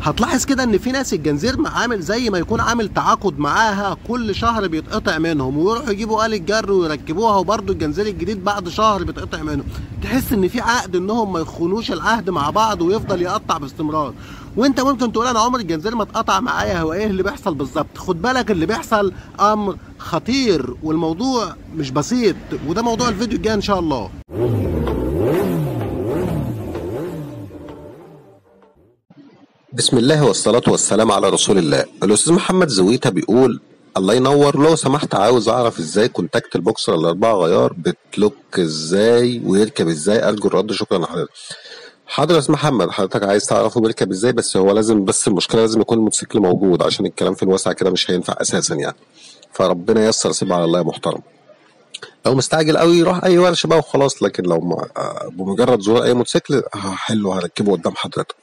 هتلاحظ كده ان في ناس الجنزير عامل زي ما يكون عامل تعاقد معاها، كل شهر بيتقطع منهم ويروحوا يجيبوا آلة جر ويركبوها، وبرده الجنزير الجديد بعد شهر بيتقطع منهم. تحس ان في عقد انهم ما يخونوش العهد مع بعض ويفضل يقطع باستمرار. وانت ممكن تقول انا عمر الجنزير ما اتقطع معايا، هو ايه اللي بيحصل بالظبط؟ خد بالك اللي بيحصل امر خطير والموضوع مش بسيط، وده موضوع الفيديو الجاي ان شاء الله. بسم الله والصلاة والسلام على رسول الله. الأستاذ محمد زويته بيقول الله ينور، لو سمحت عاوز أعرف إزاي كونتاكت البوكسر الأربعة غيار بتلوك إزاي ويركب إزاي، أرجو الرد، شكرا لحضرتك. حاضر يا أستاذ محمد، حضرتك عايز تعرفه بيركب إزاي، بس هو لازم، بس المشكلة لازم يكون الموتوسيكل موجود، عشان الكلام في الواسع كده مش هينفع أساسا يعني. فربنا ييسر، سيب على الله يا محترم. لو مستعجل قوي روح اي ورشه بقى وخلاص، لكن لو بمجرد زرار اي موتوسيكل هحله هركبه قدام حضرتك.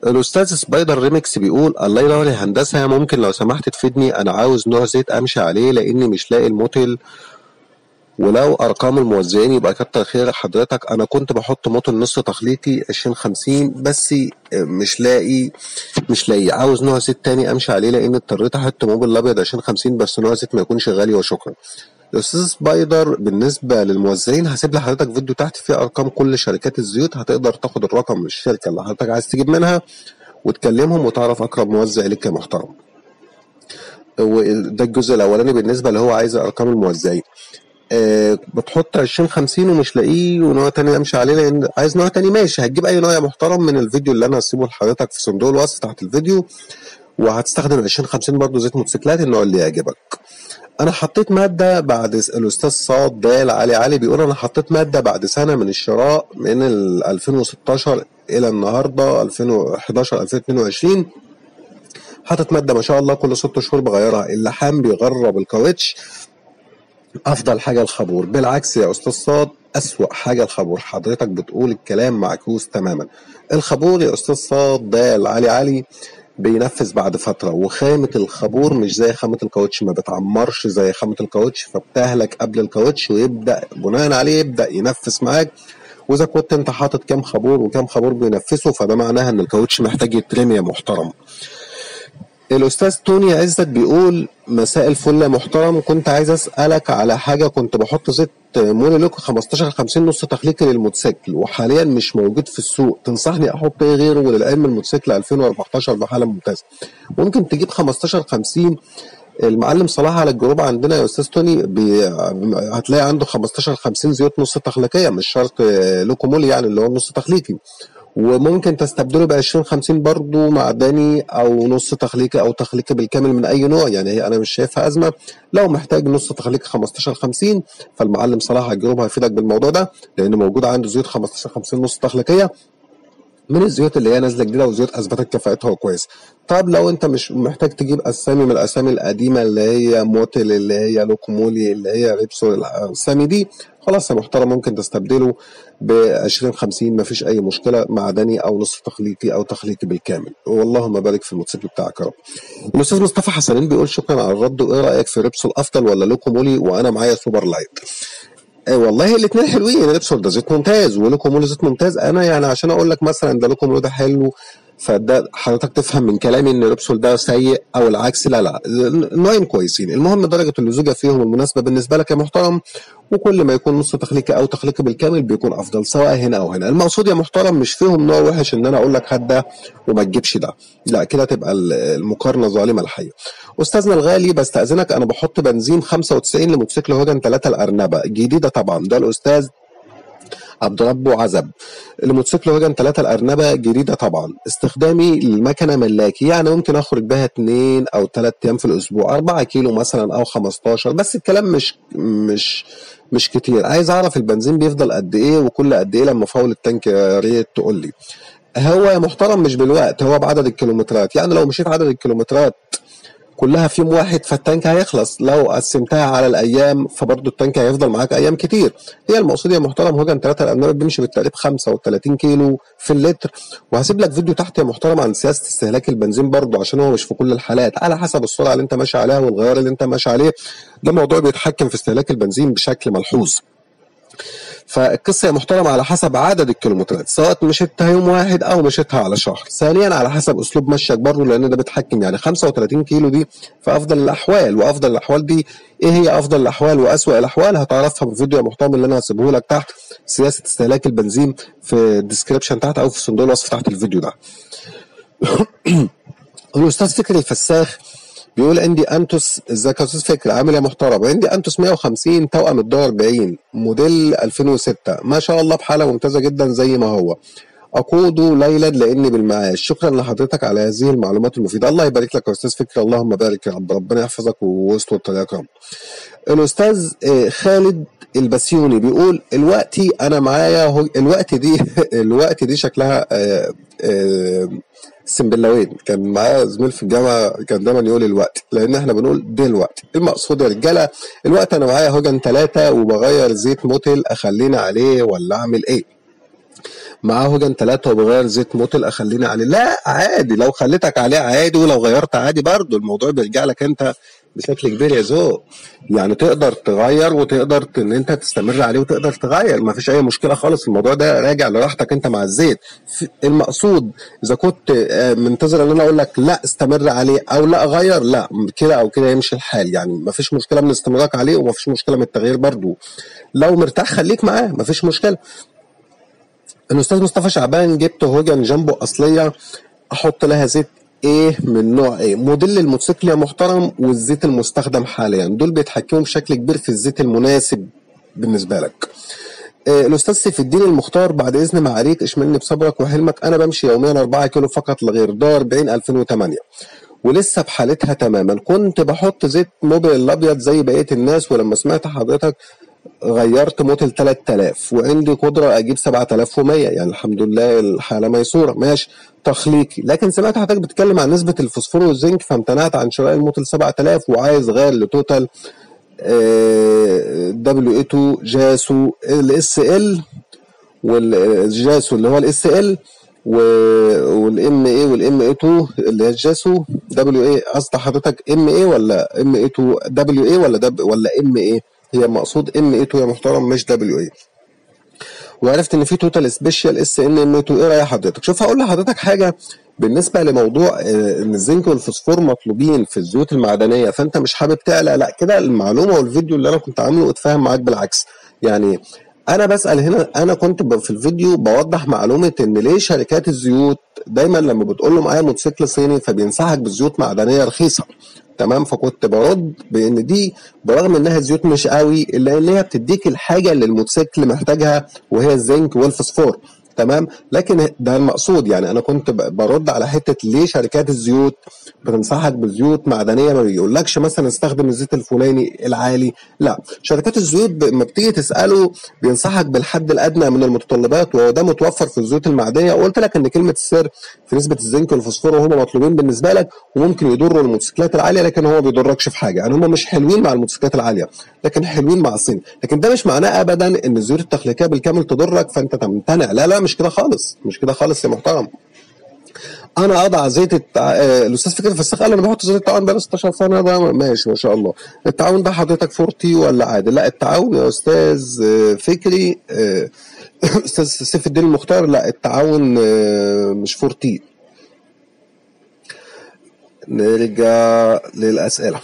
الاستاذ سبايدر ريمكس بيقول الله ينور يا هندسة، ممكن لو سمحت تفيدني، انا عاوز نوع زيت امشي عليه لاني مش لاقي الموتل، ولو ارقام الموزعين يبقى كتر خير حضرتك. انا كنت بحط موتل نص تخليقي 2050 بس مش لاقي، عاوز نوع زيت تاني امشي عليه لان اضطريت احط موبل الابيض 2050 بس نوع زيت ما يكونش غالي، وشكرا. الاستاذ سبايدر بالنسبة للموزعين هسيب لحضرتك فيديو تحت فيه ارقام كل شركات الزيوت، هتقدر تاخد الرقم من الشركة اللي حضرتك عايز تجيب منها وتكلمهم وتعرف اقرب موزع ليك يا محترم. وده الجزء الاولاني بالنسبة اللي هو عايز ارقام الموزعين. بتحط 2050 ومش لاقيه ونوع تاني امشي عليه لان عايز نوع تاني، ماشي هتجيب اي نوع يا محترم من الفيديو اللي انا هسيبه لحضرتك في صندوق الوصف تحت الفيديو، وهتستخدم 2050 برضه زيت موتوسيكلات النوع اللي يعجبك. انا حطيت مادة بعد، الاستاذ صاد دال علي علي بيقول انا حطيت مادة بعد سنة من الشراء من 2016 الى النهارده 2011 2022، حاطط مادة ما شاء الله كل 6 شهور بغيرها، اللحام بيغرب الكاوتش، افضل حاجة الخابور. بالعكس يا استاذ صاد، اسوأ حاجة الخابور، حضرتك بتقول الكلام معكوس تماما. الخابور يا استاذ صاد دال علي علي بينفذ بعد فترة، وخامه الخابور مش زي خامة الكاوتش، ما بتعمرش زي خامة الكاوتش، فبتهلك قبل الكاوتش ويبدا بناء عليه يبدا ينفس معاك. واذا كنت انت حاطط كام خابور وكام خابور بينفسه، فده معناها ان الكاوتش محتاج يترمي يا محترم. الاستاذ توني عزت بيقول مساء الفل يا محترم، كنت عايز اسالك على حاجة، كنت بحط زيت مولي لوك 1550 نص تخليقي للموتوسيكل وحاليا مش موجود في السوق، تنصحني احط ايه غيره؟ وللعلم الموتوسيكل 2014 بحاله ممتازة. ممكن تجيب 1550، المعلم صلاح على الجروب عندنا يا استاذ توني هتلاقي عنده 1550 زيوت نص تخليقيه، مش شرط لوكومولي يعني اللي هو نص تخليقي، وممكن تستبدله ب 2050 برضه معدني او نص تخليقي او تخليقي بالكامل من اي نوع، يعني هي انا مش شايفها ازمة. لو محتاج نص تخليقي 1550 فالمعلم صلاح على الجروب هيفيدك بالموضوع ده، لان موجود عنده زيوت 1550 نص تخليقيه من الزيوت اللي هي نازله جديدة وزيوت اثبتت كفاءتها كويس. طب لو انت مش محتاج تجيب اسامي من الاسامي القديمة اللي هي موتل اللي هي لوكومولي اللي هي ريبسول الاسامي دي، خلاص يا محترم ممكن تستبدله ب 2050 مفيش اي مشكلة، معدني او نصف تخليقي او تخليقي بالكامل، واللهم بارك في الموتوسيكل بتاعك يا رب. الاستاذ مصطفى حسنين بيقول شكرا على الرد، وايه رايك في ريبسول افضل ولا لوكومولي وانا معايا سوبر لايت؟ والله الاثنين حلوين، ريبسول ده زيت ممتاز ولوكومولي زيت ممتاز. انا يعني عشان اقول لك مثلا ده لوكومولي ده حلو فده حضرتك تفهم من كلامي ان ريبسول ده سيء او العكس، لا لا، النوعين كويسين، المهم درجه اللزوجه فيهم المناسبة بالنسبة لك يا محترم، وكل ما يكون نص تخليقي او تخليقي بالكامل بيكون افضل سواء هنا او هنا. المقصود يا محترم مش فيهم نوع وحش ان انا اقول لك هات ده وما تجيبش ده، لا كده تبقى المقارنة ظالمه الحقيقة. استاذنا الغالي بستاذنك، انا بحط بنزين 95 لموتوسيكل هوجن 3 الارنبه جديدة طبعا، ده الاستاذ عبد ربه عزب، الموتوسيكل هوجن 3 الارنبه جديدة طبعا، استخدامي للمكنه ملاكي، يعني ممكن اخرج بها 2 او 3 ايام في الاسبوع، 4 كيلو مثلا او 15، بس الكلام مش كتير. عايز اعرف البنزين بيفضل قد ايه وكل قد ايه لما فاول التانك، يا ريت تقول لي. هو يا محترم مش بالوقت، هو بعدد الكيلومترات، يعني لو مشيت عدد الكيلومترات كلها في يوم واحد فالتانك هيخلص، لو قسمتها على الايام فبرضه التانك هيفضل معاك ايام كتير. هي المقصود يا محترم هوجن 3 الارنبه بيمشي بالتقريب 35 كيلو في اللتر، وهسيب لك فيديو تحت يا محترم عن سياسة استهلاك البنزين برضه، عشان هو مش في كل الحالات، على حسب السرعة اللي انت ماشي عليها والغيار اللي انت ماشي عليه، ده موضوع بيتحكم في استهلاك البنزين بشكل ملحوظ. فالقصة يا محترم على حسب عدد الكيلومترات، سواء مشيتها يوم واحد او مشيتها على شهر. ثانيا على حسب اسلوب مشيك برضه، لان ده بيتحكم. يعني 35 كيلو دي في افضل الاحوال، وافضل الاحوال دي ايه هي افضل الاحوال واسوأ الاحوال هتعرفها في الفيديو يا محترم اللي انا هسيبه لك تحت، سياسة استهلاك البنزين في ال description تحت او في صندوق الوصف تحت الفيديو ده. الاستاذ فكري الفساخ بيقول عندي انتوس. ازيك يا استاذ فكري، عامل يا محترم؟ عندي انتوس 150 توأم الدار 40 موديل 2006، ما شاء الله بحاله ممتازة جدا زي ما هو، اقوده ليلا لاني بالمعاش. شكرا لحضرتك على هذه المعلومات المفيدة. الله يبارك لك يا استاذ فكري، اللهم بارك يا رب، ربنا يحفظك ويستر طريقك يا رب. الاستاذ خالد البسيوني بيقول الوقتي انا معايا الوقت دي الوقت دي شكلها سمبلاوين. كان معايا زميل في الجامعة كان دايما يقول الوقت، لان احنا بنقول دلوقتي. المقصود يا رجاله الوقت انا معايا هوجن 3 وبغير زيت موتيل، اخلينا عليه ولا اعمل ايه؟ معاه هوجن 3 وبغير زيت موتيل اخلينا عليه؟ لا عادي، لو خليتك عليه عادي، ولو غيرت عادي برضه، الموضوع بيرجع لك انت بشكل كبير يا ذوق. يعني تقدر تغير وتقدر ان انت تستمر عليه وتقدر تغير، ما فيش اي مشكلة خالص. الموضوع ده راجع لراحتك انت مع الزيت. المقصود اذا كنت منتظر ان انا اقول لك لا استمر عليه او لا غير، لا كده او كده يمشي الحال، يعني ما فيش مشكلة من استمرارك عليه وما فيش مشكلة من التغيير برضه. لو مرتاح خليك معاه، ما فيش مشكلة. الاستاذ مصطفى شعبان، جبت هوجن جامبو اصلية، احط لها زيت ايه من نوع ايه؟ موديل الموتوسيكل يا محترم والزيت المستخدم حاليا، دول بيتحكموا بشكل كبير في الزيت المناسب بالنسبة لك. الاستاذ سيف الدين المختار، بعد اذن معاليك اشملني بصبرك وحلمك، انا بمشي يوميا 4 كيلو فقط لغير، دار 40 2008 ولسه بحالتها تماما. كنت بحط زيت موبيل الابيض زي بقية الناس، ولما سمعت حضرتك غيرت موتل 3000 وعندي قدره اجيب 7100، يعني الحمد لله الحالة ميسوره ماشي تخليقي. لكن سمعت حضرتك بتتكلم عن نسبه الفوسفور والزنك فامتنعت عن شراء الموتل 7000 وعايز غير لتوتال WA 2 جاسو ال SL والجاسو اللي هو ال SL وال MA وال MA 2 اللي هي الجاسو WA. قصد حضرتك MA ولا MA 2 WA ولا ولا MA؟ هي مقصود MA 2 يا محترم مش WA. وعرفت ان في توتال special SN M 2. ايه راي حضرتك؟ شوف هقول لحضرتك حاجة بالنسبة لموضوع ان الزنك والفوسفور مطلوبين في الزيوت المعدنية، فانت مش حابب تعلق، لا كده المعلومة والفيديو اللي انا كنت عامله اتفاهم معاك بالعكس. يعني انا بسال هنا، انا كنت في الفيديو بوضح معلومة ان ليه شركات الزيوت دايما لما بتقول له معايا موتوسيكل صيني فبينصحك بزيوت معدنية رخيصة، تمام؟ فكنت برد بان دي برغم انها زيوت مش قوي الا ان هي بتديك الحاجة اللي الموتوسيكل محتاجها وهي الزنك والفوسفور، تمام؟ لكن ده المقصود. يعني انا كنت برد على حتة ليه شركات الزيوت بتنصحك بزيوت معدنية، ما بيقولكش مثلا استخدم الزيت الفلاني العالي، لا شركات الزيوت ما بتيجي تساله بينصحك بالحد الادنى من المتطلبات، وهو ده متوفر في الزيوت المعدنية. وقلت لك ان كلمة السر في نسبه الزنك والفوسفور وهم مطلوبين بالنسبة لك وممكن يضروا الموتوسيكلات العالية، لكن هو ما بيضركش في حاجة. يعني هم مش حلوين مع الموتوسيكلات العالية لكن حلوين مع الصين، لكن ده مش معناه ابدا ان الزيوت التخليقيه بالكامل تضرك فانت تمتنع، لا لا مش كده خالص، مش كده خالص يا محترم. انا اضع زيت الاستاذ فكري الفساخ قال انا بحط زيت التعاون بقى 16 سنة، ده ماشي ما شاء الله. التعاون ده حضرتك فورتي ولا عادي؟ لا التعاون يا استاذ فكري استاذ سيف الدين المختار، لا التعاون مش فورتي. نرجع للاسئلة.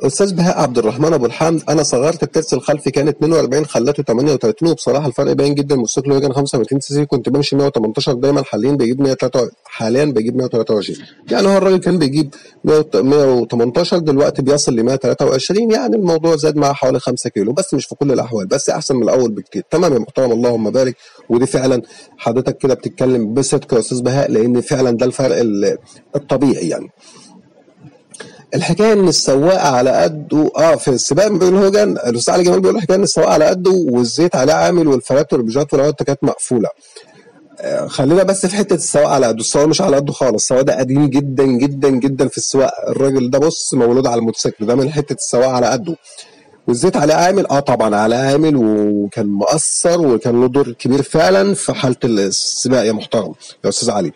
استاذ بهاء عبد الرحمن ابو الحمد، انا صغرت الترس الخلفي كان 42 خلته 38، وبصراحة الفرق باين جدا. الموتوسيكل هوجن 35 سي سي كنت بمشي 118 دايما، حاليا بيجيب 103، حاليا بيجيب 123. يعني هو الراجل كان بيجيب 118 دلوقتي بيصل ل 123، يعني الموضوع زاد مع حوالي 5 كيلو بس، مش في كل الاحوال بس احسن من الاول بكتير. تمام يا محترم، اللهم بارك. ودي فعلا حضرتك كده بتتكلم بصدق يا استاذ بهاء، لان فعلا ده الفرق الطبيعي. يعني الحكاية ان السواق على قده في السباق بيقول هوجن، الاستاذ علي جمال بيقول الحكاية ان السواق على قده والزيت عليه عامل والفلاتر والبيجات والعواد كانت مقفولة. خلينا بس في حتة السواق على قده، السواق مش على قده خالص، السواق ده قديم جدا جدا جدا في السواقة، الراجل ده بص مولود على الموتوسيكل ده من حتة السواق على قده. والزيت عليه عامل، طبعا عليه عامل وكان مؤثر وكان له دور كبير فعلا في حاله السباق يا محترم يا استاذ علي.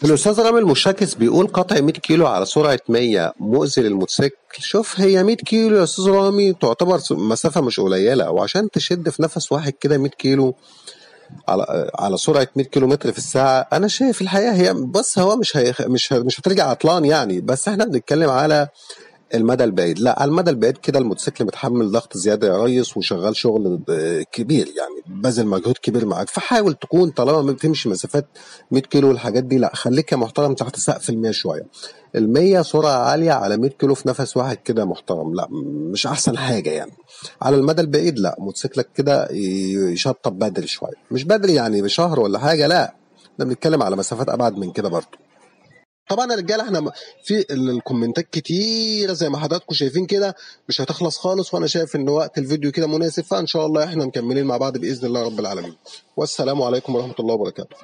الاستاذ رامي المشاكس بيقول قطع 100 كيلو على سرعة 100 مؤذي للموتوسيكل. شوف، هي 100 كيلو يا استاذ رامي تعتبر مسافة مش قليله، وعشان تشد في نفس واحد كده 100 كيلو على سرعة 100 كيلو متر في الساعة، انا شايف الحقيقة هي بس هو مش هترجع عطلان يعني، بس احنا بنتكلم على المدى البعيد. لا، على المدى البعيد كده الموتوسيكل متحمل ضغط زيادة يا ريس، وشغال شغل كبير يعني، بذل مجهود كبير معاك، فحاول تكون طالما ما بتمشي مسافات 100 كيلو والحاجات دي، لا خليك يا محترم تحت سقف ال 100 شوية. ال 100 سرعة عالية على 100 كيلو في نفس واحد كده محترم، لا مش احسن حاجة يعني. على المدى البعيد لا، موتوسيكلك كده يشطب بدري شوية، مش بدري يعني بشهر ولا حاجة، لا احنا بنتكلم على مسافات ابعد من كده برضه. طبعا يا رجاله احنا في الكومنتات كتيرة زي ما حضراتكم شايفين كده، مش هتخلص خالص، وانا شايف ان وقت الفيديو كده مناسب، فان شاء الله احنا مكملين مع بعض باذن الله رب العالمين. والسلام عليكم ورحمة الله وبركاته.